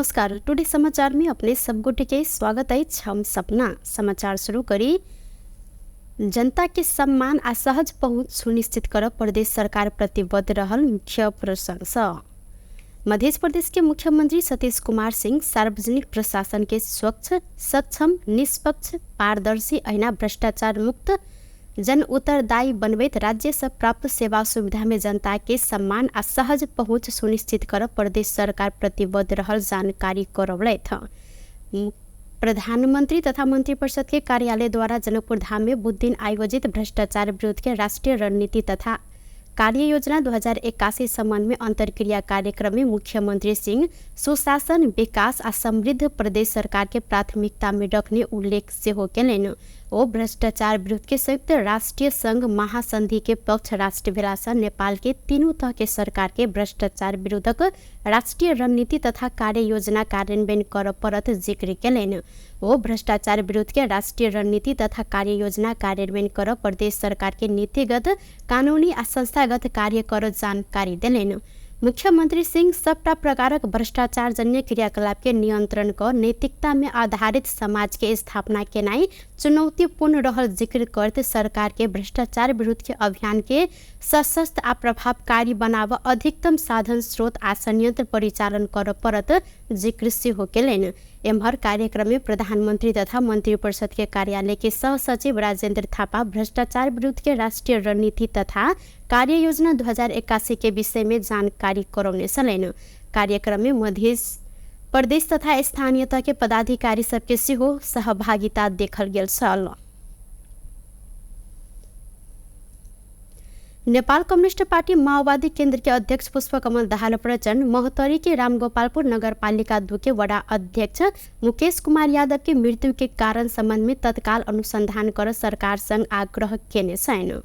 नमस्कार, टुडे समाचार में अपने सब गोटे के स्वागत अछि। हम सपना समाचार शुरू करी। जनता के सम्मान आ सहज पहुँच सुनिश्चित करब प्रदेश सरकार प्रतिबद्ध रहल मुख्य प्रशंसा। मध्य प्रदेश के मुख्यमंत्री सतीश कुमार सिंह सार्वजनिक प्रशासन के स्वच्छ, सक्षम, निष्पक्ष, पारदर्शी अहिना भ्रष्टाचार मुक्त जन उत्तरदायी बनबैत राज्य से प्राप्त सेवा सुविधा में जनता के सम्मान आ सहज पहुँच सुनिश्चित करब प्रदेश सरकार प्रतिबद्ध रहल जानकारी करौलथि। प्रधानमंत्री तथा मंत्रिपरिषद के कार्यालय द्वारा जनकपुर धाम में बुध दिन आयोजित भ्रष्टाचार विरुद्ध के राष्ट्रीय रणनीति तथा कार्य योजना 2081 संबंध में अंतर्क्रिया कार्यक्रम में मुख्यमंत्री सिंह सुशासन, विकास आ समृद्ध प्रदेश सरकार के प्राथमिकता में रखने उल्लेख सेहो केलनि। ओ भ्रष्टाचार विरुद्ध के संयुक्त राष्ट्रीय संघ महासंधि के पक्ष राष्ट्र भेलासँ नेपाल के तीनू तह के सरकार के भ्रष्टाचार विरुद्धक राष्ट्रीय रणनीति तथा कार्य योजना कार्यान्वयन करऽ पड़त जिक्र केलनि। ओ भ्रष्टाचार विरुद्ध के राष्ट्रीय रणनीति तथा कार्य योजना कार्यान्वयन कर प्रदेश सरकार के नीतिगत, कानूनी आ संस्थागत कार्य कर जानकारी देलनि। मुख्यमंत्री सिंह सबटा प्रकारक भ्रष्टाचार जन्य क्रियाकलाप के नियंत्रण क नैतिकता में आधारित समाज के स्थापना केनाइ चुनौतीपूर्ण रहल जिक्र करैत सरकार के भ्रष्टाचार विरुद्ध के अभियान के सशक्त आ प्रभावकारी बनाव अधिकतम साधन स्रोत आ संयंत्र परिचालन कर पड़त जिक्र सेहो केलनि। एम्हर कार्यक्रम में प्रधानमंत्री तथा मंत्रिपरिषद के कार्यालय के सहसचिव राजेंद्र थापा भ्रष्टाचार विरुद्ध के राष्ट्रीय रणनीति तथा कार्य योजना 2081 के विषय में जानकारी करौने छलनि। कार्यक्रम में मध्य प्रदेश तथा स्थानीय तह के पदाधिकारी सबके सेहो सहभागिता देखल गेल छल। नेपाल कम्युनिस्ट पार्टी माओवादी केन्द्र के अध्यक्ष पुष्पकमल दाहाल प्रचण्ड महोत्तरी के रामगोपालपुर नगरपालिका 2 के वडा अध्यक्ष मुकेश कुमार यादव के मृत्यु के कारण संबंध में तत्काल अनुसंधान कर सरकार संग आग्रह केने छनि।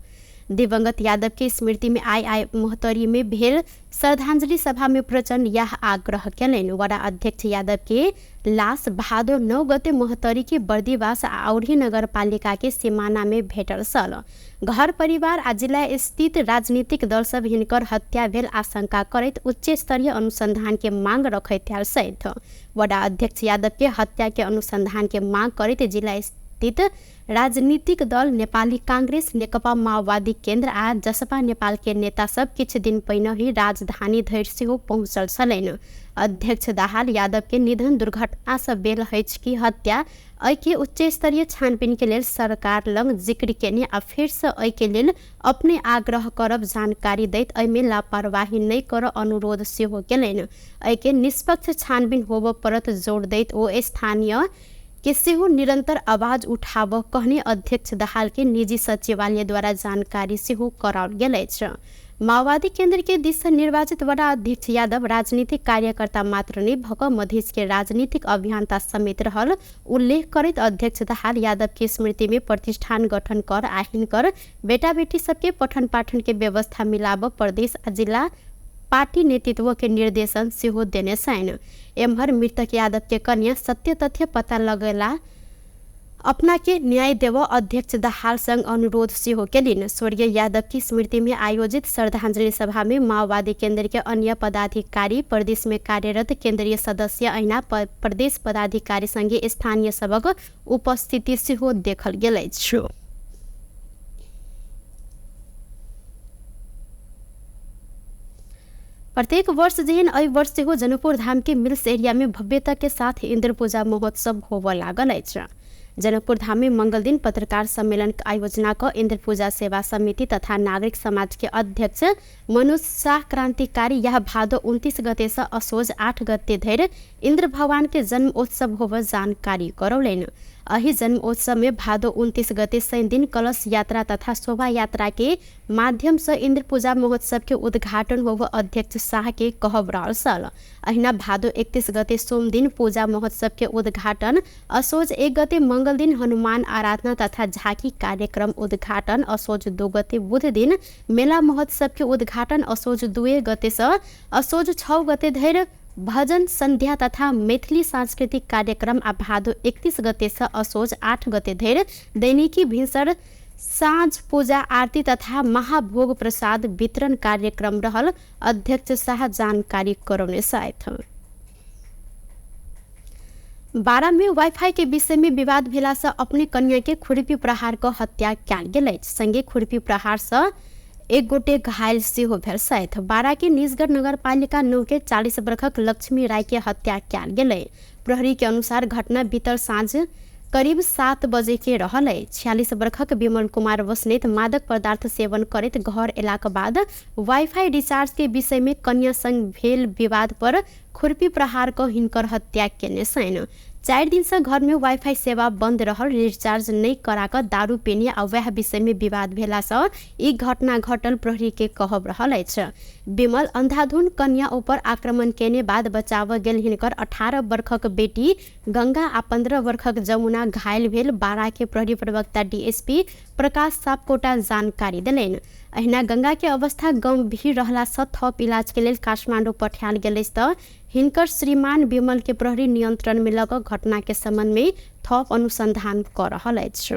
दिवंगत यादव के स्मृति में आइ आइ महोत्तरी में भेल श्रद्धांजलि सभा में प्रचण्ड यह आग्रह केलनि। वडा अध्यक्ष यादव के लाश भादो 9 गते महोत्तरी के बर्दिवास आ औरही नगरपालिका के सिमाना में भेटल छल। घर परिवार आ जिला स्थित राजनीतिक दल सब हिनकर हत्या भेल आशंका करैत उच्च स्तरीय अनुसंधान के मांग रखैत आयल छथि। वडा अध्यक्ष यादव के हत्या के अनुसंधान के मांग करैत जिला स्थित राजनीतिक दल नेपाली कांग्रेस, नेकपा माओवादी केन्द्र आ जसपा नेपाल के नेता सब किछु दिन पहिने ही राजधानी धरि सेहो पहुँचल छलनि। अध्यक्ष दाहाल यादव के निधन दुर्घटना से भेल अछि कि हत्या, एहि के उच्च स्तरीय छानबीन के लेल सरकार लग जिक्र केने आ फेर से एहि के लेल अपने आग्रह करब जानकारी दैत एहिमे लापरवाही नहि कर अनुरोध सेहो केलनि। एहि के निष्पक्ष छानबीन होबऽ पड़त जोड़ दैत ओ स्थानीय के सेहो निरंतर आवाज उठाब कहने अध्यक्ष दाहाल के निजी सचिवालय द्वारा जानकारी सेहो कराओल गेल अछि। माओवादी केन्द्र के दिस से निर्वाचित वडा अध्यक्ष यादव राजनीतिक कार्यकर्ता मात्र नहि भऽ कऽ मधेश के राजनीतिक अभियंता समेत रहल उल्लेख करैत अध्यक्ष दाहाल यादव के स्मृति में प्रतिष्ठान गठन कर आ हिनकर बेटा बेटी सबके पठन पाठन के व्यवस्था मिलाब प्रदेश आ जिला पार्टी नेतृत्व के निर्देशन सेहो देने छनि। एम्हर मृतक यादव के कन्या सत्य तथ्य पता लगेला अपना के न्याय देव अध्यक्ष दाहाल संग अनुरोध सेहो केलनि। स्वर्गीय यादव की स्मृति में आयोजित श्रद्धांजलि सभा में माओवादी केन्द्र के अन्य पदाधिकारी, प्रदेश में कार्यरत केन्द्रीय सदस्य अहिना प्रदेश पदाधिकारी संगे स्थानीय सभक उपस्थिति सेहो देखल गेल अछि। प्रत्येक वर्ष जेहन एहि वर्ष सेहो जनकपुर धाम के मिल्स एरिया में भव्यता के साथ इंद्र पूजा महोत्सव होबऽ लागल अछि। जनकपुर धाम में मंगल दिन पत्रकार सम्मेलन के आयोजना क इंद्र पूजा सेवा समिति तथा नागरिक समाज के अध्यक्ष मनोज शाह क्रांतिकारी यह भादो 29 गते से असोज 8 गते धरि इंद्र भगवान के जन्मोत्सव होबऽ जानकारी करौलनि। एहि जन्मोत्सव में भादो 29 गते शनि दिन कलश यात्रा तथा शोभा यात्रा के माध्यम से इंद्र पूजा महोत्सव के उद्घाटन होबऽ अध्यक्ष शाह के कहब रहल छल। अहिना भादो 31 गते सोम दिन पूजा महोत्सव के उद्घाटन, असोज 1 गते मंगल दिन हनुमान आराधना तथा झांकी कार्यक्रम उद्घाटन, असोज 2 गते बुध दिन मेला महोत्सव के उद्घाटन, असोज 2 गते से असोज 6 गते धरि भजन संध्या तथा मैथिली सांस्कृतिक कार्यक्रम आ भादो 31 गते से असोज 8 गते धरि दैनिकी भिनसर साँझ पूजा आरती तथा महाभोग प्रसाद वितरण कार्यक्रम रहल अध्यक्ष शाह जानकारी करौने छथि। बारा में वाईफाई के विषय में विवाद भेला से अपने कन्या के खुरपी प्रहार क हत्या कयल गेल अछि। संगे खुरपी प्रहार से एक गोटे घायल सेहो भेल छथि। बारा के निजगढ़ नगरपालिका 9 के 40 वर्षक लक्ष्मी राय के हत्या कयल गेलै। प्रहरी के अनुसार घटना बीतल साँझ करीब 7 बजे के रहल है। 46 वर्षक विमल कुमार बस्नेत मादक पदार्थ सेवन करैत घर एलाक बाद वाईफाई रिचार्ज के विषय में कन्या संग भेल विवाद पर खुरपी प्रहार क हिनकर हत्या केने छनि। 4 दिन से घर में वाईफाई सेवा बंद रहल, रिचार्ज नहीं करा क दारू पीने आ वएह विषय में विवाद भेला से ई घटना घटल प्रहरी के कहब रहल अछि। विमल अंधाधुन कन्या ऊपर आक्रमण केने बाद बचाव गेल हिनकर 18 वर्षक बेटी गंगा आ 15 वर्षक जमुना घायल भेल बारा के प्रहरी प्रवक्ता डीएसपी प्रकाश सापकोटा जानकारी देलनि। अहिना गंगा के अवस्था गंभीर रहला से थप इलाज के लेल काठमाडौँ पठायल गेल अछि त हिनकर श्रीमान विमल के प्रहरी नियंत्रण में लग घटना के संबंध में थप अनुसंधान कर रहल अछि।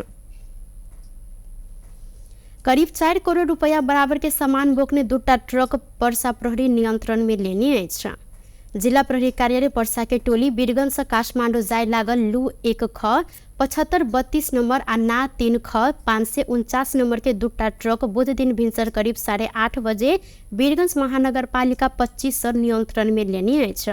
करीब 4 करोड़ रुपया बराबर के सामान बोक्ने 2टा ट्रक पर्सा प्रहरी नियंत्रण में लेने अछि। जिला प्रहरी कार्यालय पर्सा के टोली वीरगंज से काठमाडौँ जाय लागल लू 1 ख 7532 नंबर आ ना 3 ख 549 नंबर के 2टा ट्रक बुध दिन भिनसर करीब 8:30 बजे वीरगंज महानगरपालिका 25 से नियंत्रण में लेने अछि।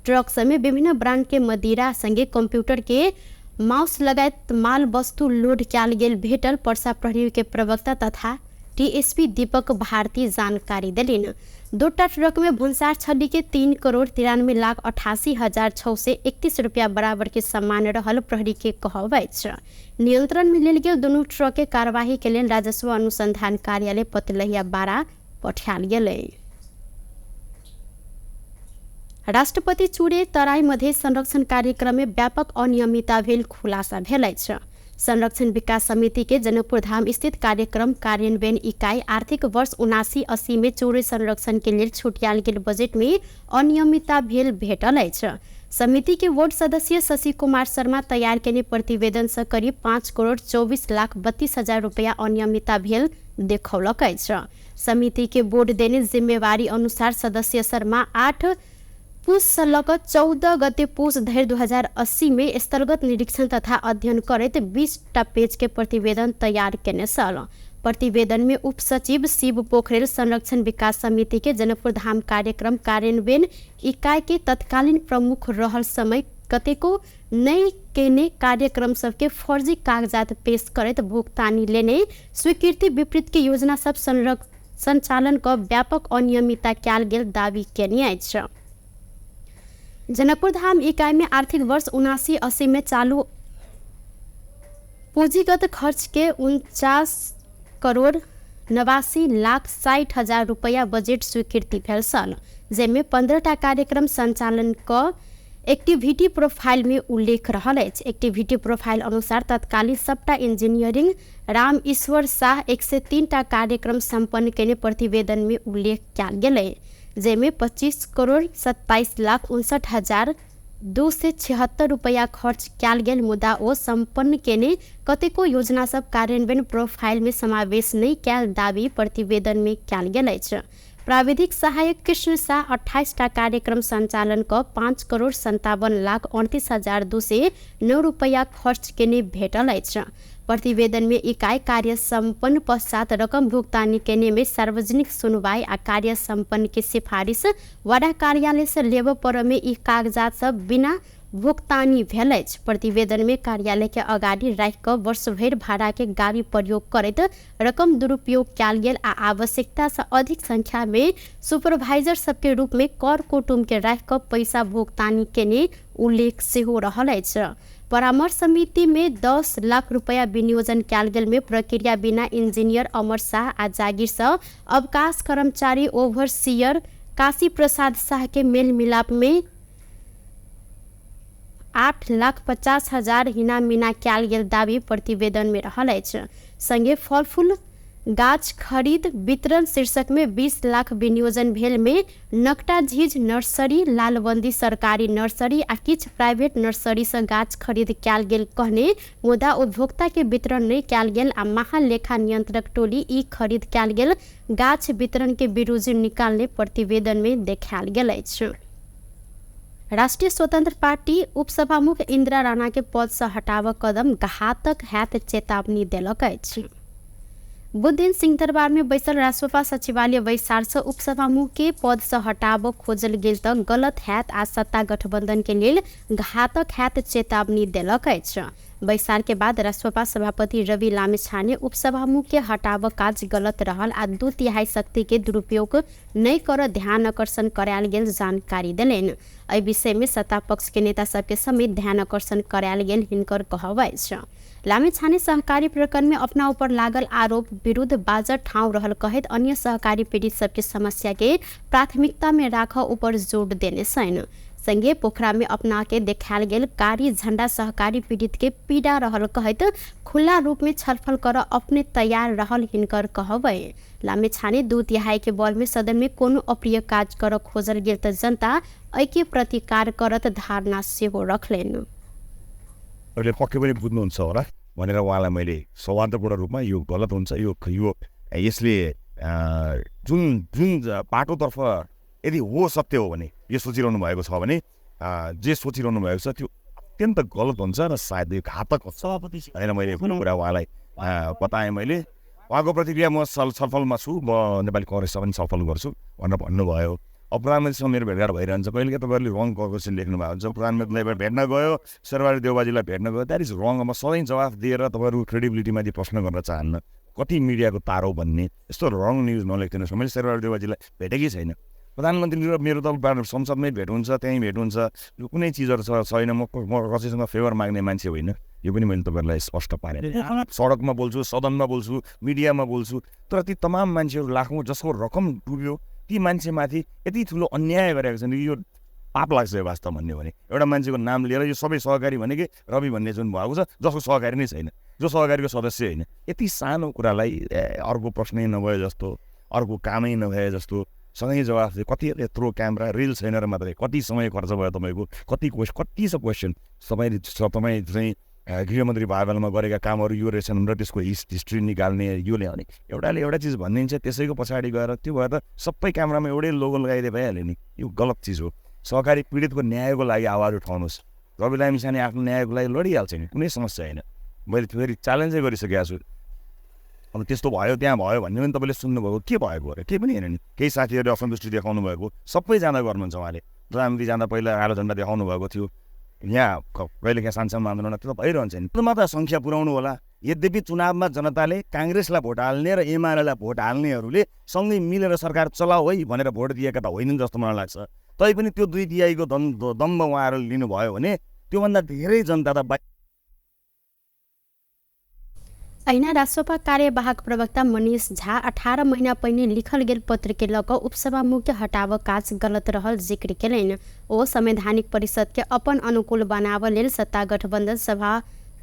ट्रक समेत विभिन्न ब्रांड के मदिरा संगे कंप्यूटर के माउस लगायत माल वस्तु लोड कयल गेल भेटल पर्सा प्रहरी के प्रवक्ता तथा डीएसपी दीपक भारती जानकारी देलनि। 2टा ट्रक में भन्सार छली के 3,93,88,631 रुपया बराबर के सामान रहल प्रहरी के कहब अछि। नियंत्रण में लेल गेल दुनू ट्रक के कार्यवाही के लेल राजस्व अनुसंधान कार्यालय पतलहिया बारा पठायल गेलै। राष्ट्रपति चुरे तराई मधेश संरक्षण कार्यक्रम में व्यापक अनियमितता भेल खुलासा भेल अछि। संरक्षण विकास समिति के जनकपुर धाम स्थित कार्यक्रम कार्यान्वयन इकाई आर्थिक वर्ष 79-80 में चुरे संरक्षण के लेल छुटियाल गेल बजेट में अनियमितता भेल भेटल अछि। समिति के बोर्ड सदस्य शशि कुमार शर्मा तैयार केने प्रतिवेदन से करीब 5,24,32,000 रुपया अनियमितता भेल देखौलक अछि। समिति के बोर्ड देने जिम्मेवारी अनुसार सदस्य शर्मा 8 पुस से लऽ 14 गते पुस धरि 2080 में स्थलगत निरीक्षण तथा अध्ययन करैत 20टा पेज के प्रतिवेदन तैयार केने छल। प्रतिवेदन में उप सचिव शिव पोखरेल संरक्षण विकास समिति के जनकपुर धाम कार्यक्रम कार्यान्वयन इकाई के तत्कालीन प्रमुख रहल समय कतेको नै केने कार्यक्रम सबके फर्जी कागजात पेश करैत भुगतानी लेने स्वीकृति विपरीत के योजना सब संचालन क व्यापक अनियमितता कयल गेल दावी केने अछि। जनकपुर धाम इकाई में आर्थिक वर्ष 79-80 में चालू पूंजीगत खर्च के 49,89,60,000 रुपया बजेट स्वीकृति भेल छल, जाहिमे 15टा कार्यक्रम संचालन क एक्टिविटी प्रोफाइल में उल्लेख रहल अछि। एक्टिविटी प्रोफाइल अनुसार तत्कालीन सबटा इंजीनियरिंग राम ईश्वर शाह 103टा कार्यक्रम सम्पन्न केने प्रतिवेदन में उल्लेख कयल गेलै, जाहिमे 25,27,59,276 रुपया खर्च कयल गेल, मुदा ओ सम्पन्न केने कतेको योजना सब कार्यान्वयन प्रोफाइल में समावेश नहि कयल दावी प्रतिवेदन में कयल गेल अछि। प्राविधिक सहायक कृष्ण शाह 28टा कार्यक्रम संचालन क 5,57,38,209 रुपया खर्च केने भेटल अछि। प्रतिवेदन में इकाई कार्य सम्पन्न पश्चात रकम भुगतानी केने में सार्वजनिक सुनवाई आ कार्य सम्पन्न के सिफारिश वडा कार्यालय से लेबऽ पर में ई कागजात सब बिना भुगतानी भेल अछि। प्रतिवेदन में कार्यालय के अगाडि राखि कऽ वर्षभरि भाड़ा के गाड़ी प्रयोग करैत रकम दुरुपयोग कयल गेल आ आवश्यकता से अधिक संख्या में सुपरवाइजर सबके रूप में कर कुटुम के राखि कऽ पैसा भुगतानी केने उल्लेख सेहो रहल अछि। परामर्श समिति में 10 लाख रुपया विनियोजन कयल गेल में प्रक्रिया बिना इंजीनियर अमर शाह आ जागीर सँ अवकाश कर्मचारी ओभरसियर काशी प्रसाद शाह के मेल मिलाप में 8,50,000 हिना मिना कयल गेल दावी प्रतिवेदन में रहल अछि। संगे फलफूल गाछ खरीद वितरण शीर्षक में 20 लाख विनियोजन भेल में नकटा झीझ नर्सरी, लालबंदी सरकारी नर्सरी आ किछु प्राइवेट नर्सरी से गाछ खरीद कयल गेल कहने, मुदा उपभोक्ता के वितरण नहि कयल गेल आ महालेखा नियंत्रक टोली ई खरीद कयल गेल गाछ वितरण के बिरुजी निकालने प्रतिवेदन में देखायल गेल अछि। राष्ट्रिय स्वतन्त्र पार्टी उपसभामुख इन्दिरा राणा के पद से हटाव कदम घातक हैत चेतावनी देलक अछि। बुधदिन सिंहदरबार में बैसल रासोपा सचिवालय बैसार से उपसभामुख के पद से हटाव खोजल गेल त गलत हैत आ सत्ता गठबंधन के लेल घातक हैत चेतावनी देलक अछि। बैसार के बाद रासोपा सभापति रवि लामिछाने उपसभामुख के हटाव काज गलत रहल आ 2/3 शक्ति के दुरुपयोग नहि कर ध्यान आकर्षण करायल गेल जानकारी देलनि। एहि विषय में सत्ता पक्ष के नेता सबके समेत ध्यान आकर्षण करायल गेल हिनकर कहब अछि। लामिछाने सहकारी प्रकरण में अपना ऊपर लागल आरोप विरुद्ध बाजर ठाउँ रहल कहैत अन्य सहकारी पीड़ित सबके समस्या के प्राथमिकता में राख ऊपर जोड़ देने छन्। संगे पोखरा में अपना के देखायल गेल कारी झंडा सहकारी पीड़ित के पीड़ा रहल कहैत खुला रूप में छलफल कर अपने तैयार रहल हिनकर कहब। लामिछाने 2/3 के बल में सदन में कोनो अप्रिय काज कर खोजल गेल त जनता एके प्रतिकार करत धारणा सेहो रखलेन। अहिले पक्कै पनि बुझ्नुहुन्छ होला भनेर उहाँलाई मैले सौहार्दपूर्ण रूपमा यो गलत हुन्छ, यो यो यसले जुन जुन बाटोतर्फ यदि हो सत्य हो भने यो सोचिरहनु भएको छ भने जे सोचिरहनु भएको छ त्यो अत्यन्त गलत हुन्छ र सायद यो घातक हुन्छ भनेर मैले कुरा उहाँलाई बताएँ। मैले उहाँको प्रतिक्रिया म छलफलमा छु, म नेपाली कङ्ग्रेससँग पनि छलफल गर्छु भनेर भन्नुभयो। अब प्रधानमन्त्रीसँग मेरो भेटघाट भइरहन्छ। कहिलेकाहीँ तपाईँहरूले रङ क्वेसन लेख्नु भएको हुन्छ, प्रधानमन्त्रीलाई भेट्न गयो, शेरबहादुर देउवाजीलाई भेट्न गयो, that is रङ। म सधैँ जवाफ दिएर तपाईँहरूको क्रेडिबिलिटीमाथि प्रश्न गर्न चाहन्न। कति मिडियाको तारो भन्ने यस्तो रङ न्युज नलेखिदिनुहोस्। मैले शेरबहादुर देउवाजीलाई भेटेकै छैन। प्रधानमन्त्री र मेरो त संसदमै भेट हुन्छ, त्यहीँ भेट हुन्छ, यो कुनै चिजहरू छैन। म कसैसँग फेभर माग्ने मान्छे होइन, यो पनि मैले तपाईँहरूलाई स्पष्ट पारेँ। सडकमा बोल्छु, सदनमा बोल्छु, मिडियामा बोल्छु, तर ती तमाम मान्छेहरू लाखौँ जसको रकम डुब्यो ती मान्छेमाथि यति ठुलो अन्याय गरेको छन्, यो पाप लाग्छ यो वास्तव भन्ने भने। एउटा मान्छेको नाम लिएर यो सबै सहकारी भनेकै रवि भन्ने जुन भएको छ, जसको सहकारी नै छैन, जो सहकारीको सदस्य होइन, यति सानो कुरालाई अर्को प्रश्नै नभए जस्तो, अर्को कामै नभए जस्तो सँगै जवाफ दियो। कति यत्रो क्यामेरा रिल छैन र मात्रै कति समय खर्च भयो तपाईँको, कति क्वेसन, कति छ क्वेसन। तपाईँ चाहिँ गृहमन्त्री भए बेलामा गरेका कामहरू यो रहेछन् र त्यसको हिस्ट्री निकाल्ने, यो ल्याउने, एउटाले एउटा चिज भनिदिन्छ त्यसैको पछाडि गएर त्यो भएर त सबै क्यामेरामा एउटै लोगो लगाइदिए भइहाल्यो नि। यो गलत चिज हो। सहकारी पीडितको न्यायको लागि आवाज उठाउनुहोस्। रवि लामिछाने आफ्नो न्यायको लागि लडिहाल्छ नि, कुनै समस्या होइन। मैले फेरि च्यालेन्जै गरिसकेको छु। अब त्यस्तो भयो त्यहाँ भयो भन्ने पनि तपाईँले सुन्नुभएको, के भएको अरे केही पनि होइन नि। केही साथीहरूले असन्तुष्टि देखाउनु भएको, सबैजना गर्नुहुन्छ। उहाँले प्रधानमन्त्री जाँदा पहिला कालो झन्डा देखाउनु भएको थियो, यहाँ कहिलेकाहीँ सानसानो आन्दोलन त्यो त भइरहन्छ नि। त्यो मात्र सङ्ख्या पुऱ्याउनु होला। यद्यपि चुनावमा जनताले काङ्ग्रेसलाई भोट हाल्ने र एमालेलाई भोट हाल्नेहरूले सँगै मिलेर सरकार चलाऊ है भनेर भोट दिएका त होइनन् जस्तो मलाई लाग्छ। तैपनि त्यो 2/3 दम्ब उहाँहरूले लिनुभयो भने त्योभन्दा धेरै जनता त अहिना रासोपा कार्यवाहक प्रवक्ता मनीष झा 18 महिना पहिने लिखल गेल पत्र के लऽ कऽ उपसभामुख के हटाव काज गलत रहल जिक्र केलनि। ओ संवैधानिक परिषद के अपन अनुकूल बनाव लेल सत्ता गठबंधन सभा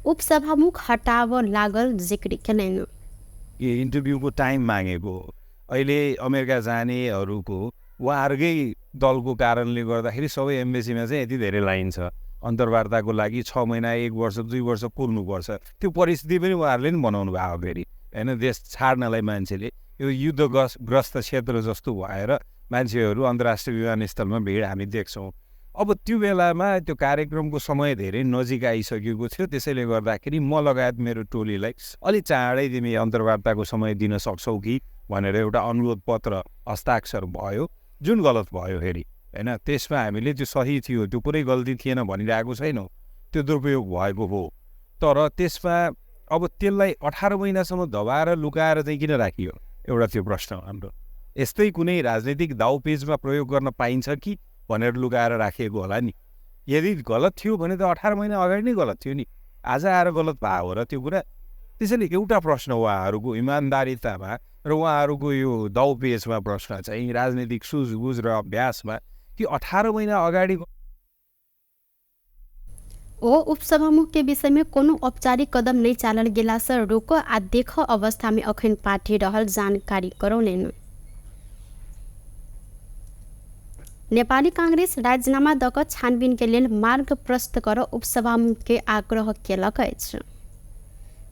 उपसभामुख हटाव लागल जिक्र केलनि। इन्टरभ्यूको टाइम मागेको अहिले अमेरिका जानेहरूको उहाँहरूकै दलको कारणले गर्दाखेरि सबै एम्बेसीमा चाहिँ यति धेरै लाइन छ। अन्तर्वार्ताको लागि 6 महिना 1 वर्ष 2 वर्ष कुर्नुपर्छ। त्यो परिस्थिति पनि उहाँहरूले नि बनाउनु भएको फेरि होइन। देश छाड्नलाई मान्छेले यो युद्धग्रस्त क्षेत्र जस्तो भएर मान्छेहरू अन्तर्राष्ट्रिय विमानस्थलमा भिड हामी देख्छौँ। अब त्यो बेलामा त्यो कार्यक्रमको समय धेरै नजिक आइसकेको थियो, त्यसैले गर्दाखेरि म लगायत मेरो टोलीलाई अलिक चाँडै तिमी अन्तर्वार्ताको समय दिन सक्छौ कि भनेर एउटा अनुरोध पत्र हस्ताक्षर भयो, जुन गलत भयो फेरि होइन। त्यसमा हामीले त्यो सही थियो, त्यो पुरै गल्ती थिएन भनिरहेको छैनौँ, त्यो दुरुपयोग भएको हो। तर त्यसमा अब त्यसलाई 18 महिनासम्म दबाएर लुकाएर चाहिँ किन राखियो, एउटा त्यो प्रश्न हाम्रो। यस्तै कुनै राजनीतिक दाउपेचमा प्रयोग गर्न पाइन्छ कि भनेर लुकाएर राखिएको होला नि। यदि गलत थियो भने त 18 महिना अगाडि नै गलत थियो नि, आज आएर गलत भयो हो र त्यो कुरा। त्यसैले एउटा प्रश्न उहाँहरूको इमान्दारितामा र उहाँहरूको यो दाउपेचमा प्रश्न चाहिँ राजनीतिक सुझबुझ र अभ्यासमा कि 18 महिना अगाडि ओ उपसभामुख के विषय में कोनो औपचारिक कदम नहीं चालल गेला से रोक आ देख अवस्था में अखन पार्टी रहल जानकारी करौलनि। नेपाली कांग्रेस राजीनामा दक छानबिन के लेल मार्ग प्रस्त कर उपसभामुख के आग्रह केलक अछि।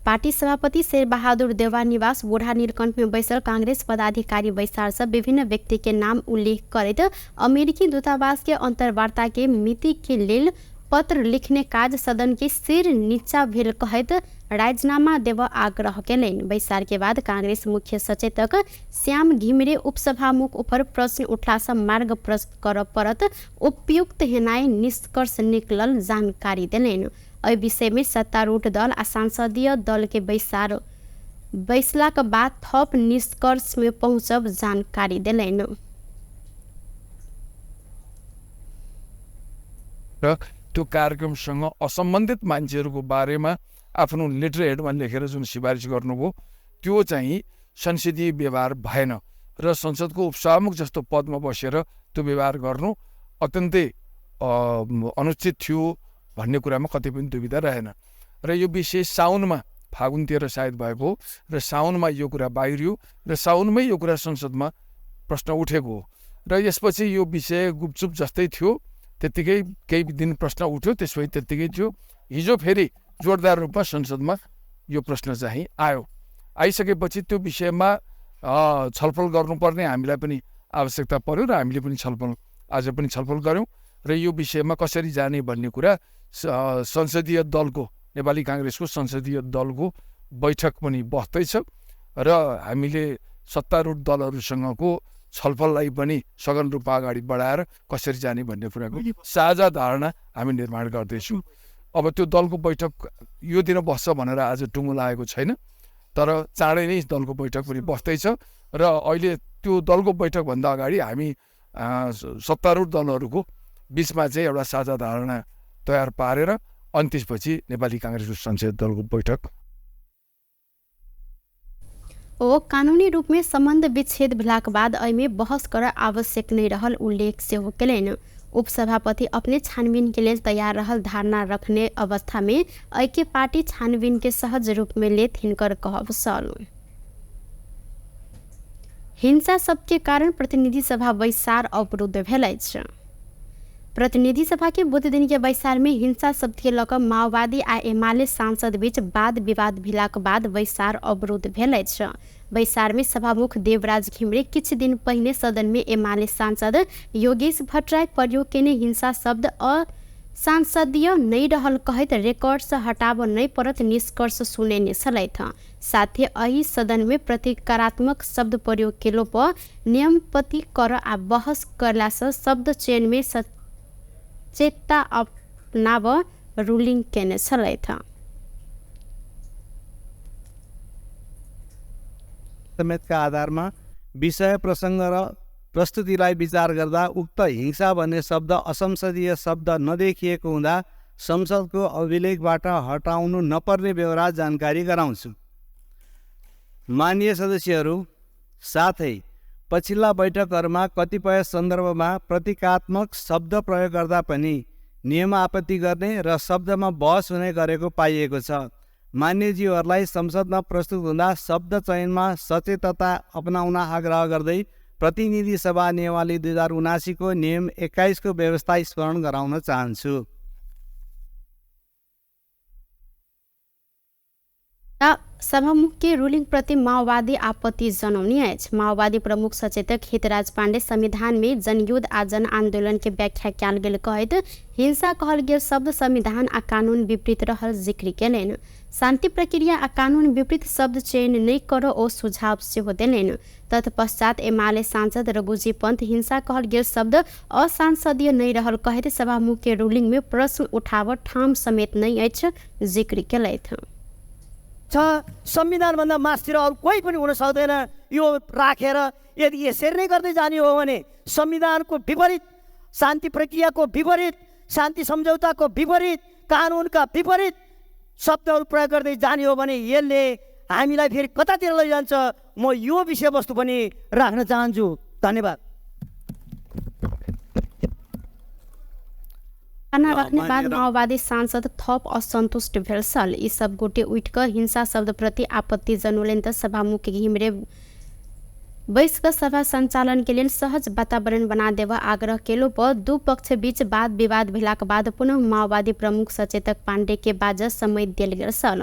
पार्टी सभापति शेरबहादुर देउवा निवास बूढ़ा नीलकण्ठ में बैसल कांग्रेस पदाधिकारी बैसार से विभिन्न व्यक्ति के नाम उल्लेख करैत अमेरिकी दूतावास के अंतर्वार्ता के मिति के लेल पत्र लिखने काज सदन के सिर नीचा भेल कहैत राजीनामा देव आग्रह केलनि। बैसार के बाद कांग्रेस मुख्य सचेतक श्याम घिमिरे उपसभामुख ऊपर प्रश्न उठला से मार्ग प्रश्न कर परत उपयुक्त हेनाई निष्कर्ष निकलल जानकारी देलनि। एहि विषय में सत्तारूढ़ दल आ संसदीय दल के बैसार बैसला के बाद थप निष्कर्ष में पहुँचब जानकारी देलनि। र त्यो कार्यक्रमसँग असम्बन्धित मान्छेहरूको बारेमा आफ्नो लेटर हेडमा लेखेर जुन सिफारिस गर्नुभयो त्यो चाहिँ संसदीय व्यवहार भएन र संसदको उपसभामुख जस्तो पदमा बसेर त्यो व्यवहार गर्नु अत्यन्तै अनुचित थियो भन्ने कुरामा कतै पनि दुविधा रहेन। र यो विषय साउनमा फागुन 13 सायद भएको हो र साउनमा यो कुरा बाहिरियो र साउनमै यो कुरा संसदमा प्रश्न उठेको हो र यसपछि यो विषय गुपचुप जस्तै थियो, त्यत्तिकै केही दिन प्रश्न उठ्यो, त्यसपछि त्यत्तिकै थियो। हिजो फेरि जोरदार रूपमा संसदमा यो प्रश्न चाहिँ आयो। आइसकेपछि त्यो विषयमा छलफल गर्नुपर्ने हामीलाई पनि आवश्यकता पर्यो र हामीले पनि छलफल आज पनि छलफल गऱ्यौँ र यो विषयमा कसरी जाने भन्ने कुरा संसदीय दलको नेपाली काङ्ग्रेसको संसदीय दलको बैठक पनि बस्दैछ र हामीले सत्तारूढ दलहरूसँगको छलफललाई पनि सघन रूपमा अगाडि बढाएर कसरी जाने भन्ने कुराको साझा धारणा हामी निर्माण गर्दैछौँ। अब त्यो दलको बैठक यो दिन बस्छ भनेर आज टुङ्गो लागेको छैन, तर चाँडै नै दलको बैठक पनि बस्दैछ र अहिले त्यो दलको बैठकभन्दा अगाडि हामी सत्तारूढ दलहरूको बिचमा चाहिँ एउटा साझा धारणा तयार पारेर अनि त्यसपछि नेपाली काङ्ग्रेसको संसदीय दलको बैठक। ओ कानूनी रूप में संबंध विच्छेद भेलाक बाद एहिमे बहस कर आवश्यक नहीं रहल उल्लेख सेहो केलनि। उपसभापति अपने छानबीन के लेल तैयार रहल धारणा रखने अवस्था में एहि पार्टी छानबीन के सहज रूप में लेत हिनकर कहब छल। हिंसा सबके कारण प्रतिनिधि सभा बैसार अवरुद्ध भेल अछि। प्रतिनिधि सभा के बुध दिन के बैसार में हिंसा शब्द के लऽ कऽ माओवादी आ एमाले सांसद बीच वाद विवाद भेलाक बाद बैसार अवरुद्ध भेल अछि। बैसार में सभामुख देवराज घिमिरे किछु दिन पहिने सदन में एमाले सांसद योगेश भट्टराई प्रयोग केने हिंसा शब्द असांसदीय नहि रहल कहैत रिकॉर्ड से हटाबऽ नहि पड़त निष्कर्ष सुनेने छलथि। साथे एहि सदन में प्रतिकारात्मक शब्द प्रयोग केलो पर नियमपति कर आ बहस करला से शब्द चयन में सचेतता अपनाब रूलिंग केने छलथि। समेतका आधारमा विषय प्रसङ्ग र प्रस्तुतिलाई विचार गर्दा उक्त हिंसा भन्ने शब्द असंसदीय शब्द नदेखिएको हुँदा संसदको अभिलेखबाट हटाउनु नपर्ने बेहोरा जानकारी गराउँछु। माननीय सदस्यहरू, साथै पछिल्ला बैठकहरूमा कतिपय सन्दर्भमा प्रतीकात्मक शब्द प्रयोग गर्दा पनि नियम आपत्ति गर्ने र शब्दमा बहस हुने गरेको पाइएको छ। मान्यज्यूहरूलाई संसदमा प्रस्तुत हुँदा शब्द चयनमा सचेतता अपनाउन आग्रह गर्दै प्रतिनिधि सभा नियमावली 2079 को नियम 21 को व्यवस्था स्मरण गराउन चाहन्छु। सभामुख के रूलिंग प्रति माओवादी आपत्ति जनौनी अछि। माओवादी प्रमुख सचेतक हितराज पाण्डे संविधान में जनयुद्ध आ जन आंदोलन के व्याख्या कयल गेल कहैत हिंसा कहल गेल शब्द संविधान आ कानून विपरीत रहल जिक्र केलनि। शांति प्रक्रिया आ कानून विपरीत शब्द चयन नहि कर ओ सुझाव सेहो देलनि। तत्पश्चात एमाले सांसद रघुजी पंत हिंसा कहल गेल शब्द असांसदीय नहि रहल कहैत सभामुख के रूलिंग में प्रश्न उठाव ठाम समेत नहि अछि जिक्र केलथि। संविधानभन्दा मासतिर अरू कोही पनि हुन सक्दैन। यो राखेर यदि यसरी नै गर्दै जाने हो भने संविधानको विपरीत, शान्ति प्रक्रियाको विपरीत, शान्ति सम्झौताको विपरीत, कानुनका विपरीत शब्दहरू प्रयोग गर्दै जाने हो भने यसले हामीलाई फेरि कतातिर लैजान्छ। म यो विषयवस्तु पनि राख्न चाहन्छु। धन्यवाद। रखने बाद माओवादी सांसद थप असंतुष्ट भेल छल। यी सब गोटे उठि कऽ हिंसा शब्द प्रति आपत्ति जनौलनि तऽ सभामुख घिमिरे बैस कऽ सभा संचालन के लेल सहज वातावरण बना देबऽ आग्रह केलो पर दू पक्ष बीच वाद विवाद भेलाक बाद पुनः माओवादी प्रमुख सचेतक पाण्डे के बाजऽ समय देल गेल छल।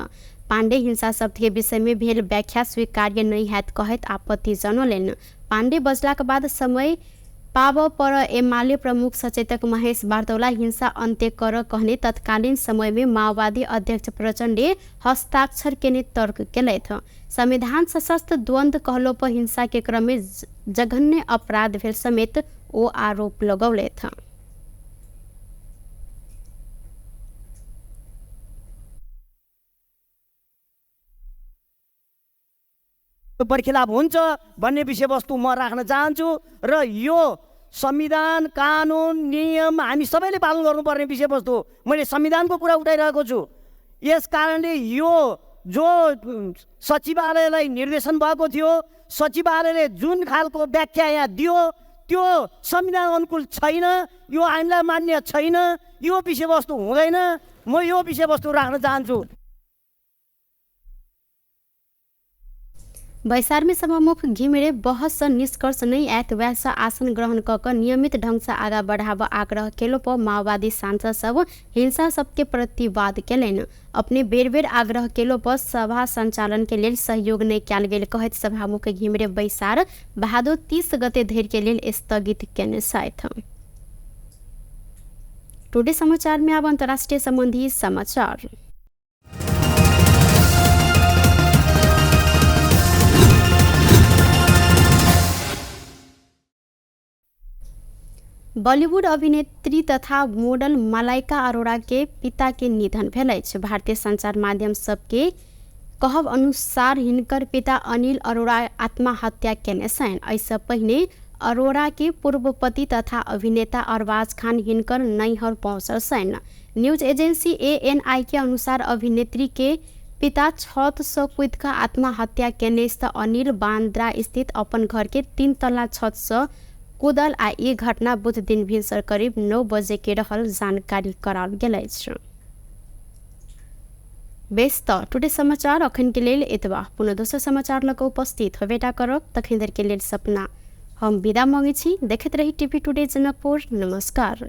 पाण्डे हिंसा शब्द के विषय में भेल व्याख्या स्वीकार्य नहीं हैत कहैत आपत्ति जनौलनि। पाण्डे बजलाक बाद समय पाब पर एमाले प्रमुख सचेतक महेश बार्दौला हिंसा अन्त्य कर कहने तत्कालीन समय में माओवादी अध्यक्ष प्रचण्डले हस्ताक्षर केने तर्क केलथि। संविधान सशस्त्र द्वन्द्व कहलो पर हिंसा के क्रम में जघन्य अपराध भेल समेत ओ आरोप लगौलथि। बरखिलाफ हुन्छ भन्ने विषयवस्तु म राख्न चाहन्छु र यो संविधान कानुन नियम हामी सबैले पालन गर्नुपर्ने विषयवस्तु। मैले संविधानको कुरा उठाइरहेको छु। यस कारणले यो जो सचिवालयलाई निर्देशन भएको थियो, सचिवालयले जुन खालको व्याख्या यहाँ दियो त्यो संविधान अनुकूल छैन, यो आइनलाई मान्य छैन, यो विषयवस्तु हुँदैन। म यो विषयवस्तु राख्न चाहन्छु। बैसारमे सभामुख घिमिरे बहस सँ निष्कर्ष नै आयत वैह आसन ग्रहण क क नियमित ढंग से आगा बढ़ाब आग्रह केलो पर माओवादी सांसद सब हिंसा सबके प्रतिवाद केलनि। अपने बेर बेर आग्रह केलो पर सभा संचालन के लेल सहयोग नहि कयल गेल कहैत सभामुख घिमिरे बैसार भादो 30 गते धरि के लेल स्थगित केने छथि। टुडे समाचार में अब अंतर्राष्ट्रीय संबंधी समाचार। बॉलीवुड अभिनेत्री तथा मॉडल मलाइका अरोड़ा के पिता के निधन भेल अछि। भारतीय संचार माध्यम सबके कहब अनुसार हिनकर पिता अनिल अरोड़ा आत्महत्या केने छनि। एहिसँ पहिने अरोड़ा के पूर्व पति तथा अभिनेता अरबाज खान हिनकर नैहर पहुँचल छनि। न्यूज एजेंसी एएनआई के अनुसार अभिनेत्री के पिता छत से कूद कऽ आत्महत्या केने अनिल बांद्रा स्थित अपन घर के 3 तल्ला छत से कूदल आ ई घटना बुध दिन भिनसर करीब 9 बजे के रहल जानकारी कराओल गेल अछि। बेस त टुडे समाचार अखन के लेल एतबा। पुनः दोसर समाचार लऽ कऽ उपस्थित होबेटा करब। तखन धरि के लेल सपना हम विदा मांगै छी। देखैत रही टीवी टुडे जनकपुर। नमस्कार।